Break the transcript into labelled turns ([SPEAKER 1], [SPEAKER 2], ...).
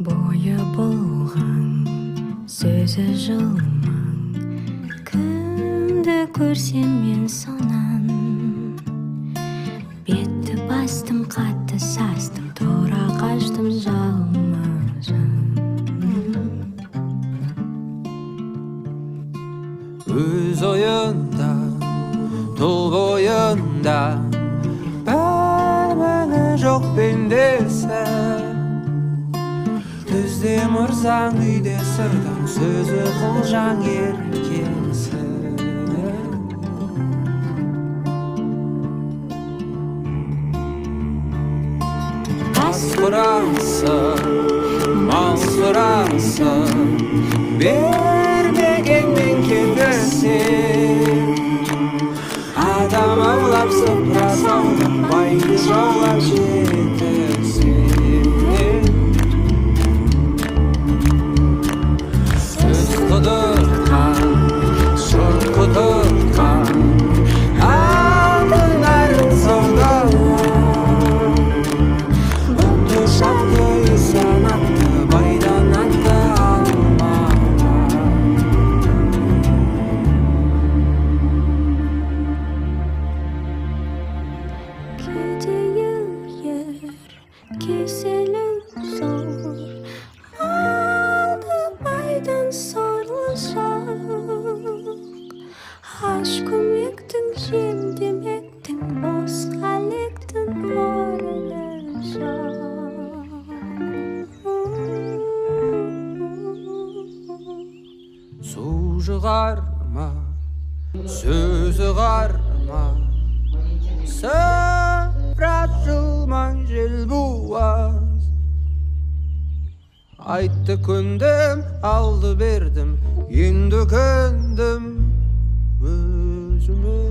[SPEAKER 1] Бойы болған, сөзі жылмаң, кімді көрсем мен сонан. Бетті бастым, қатты састым, тұра қаштым жалма-жан.
[SPEAKER 2] Өз ойында, тұл бойында, бір міні жоқ пендесі. Түзде мырзаң, үйде сырдаң, сөзі қылжаң еркесі. Ас құрасы, мал сұрасы, бермегеннен кетсе. Адам аулап, сыпыра саулап, байды жаулап жеткізсе. Сөз құдыртқан, жұрт құдыртқан, алтын нәрін саудалап. Бұтты шапты, санатты, байдан атты алмаған.
[SPEAKER 1] Кедейі ер, кеселі зор, малды байдан сорлы жақ. Аш көмектің, жем демектің, босқа лектің орны жоқ.
[SPEAKER 2] Су жұғар ма, сөзі ғар ма, сыпыра жылмаң жел буаз. Айтты көндім, алды бердім, енді көндім өзіме.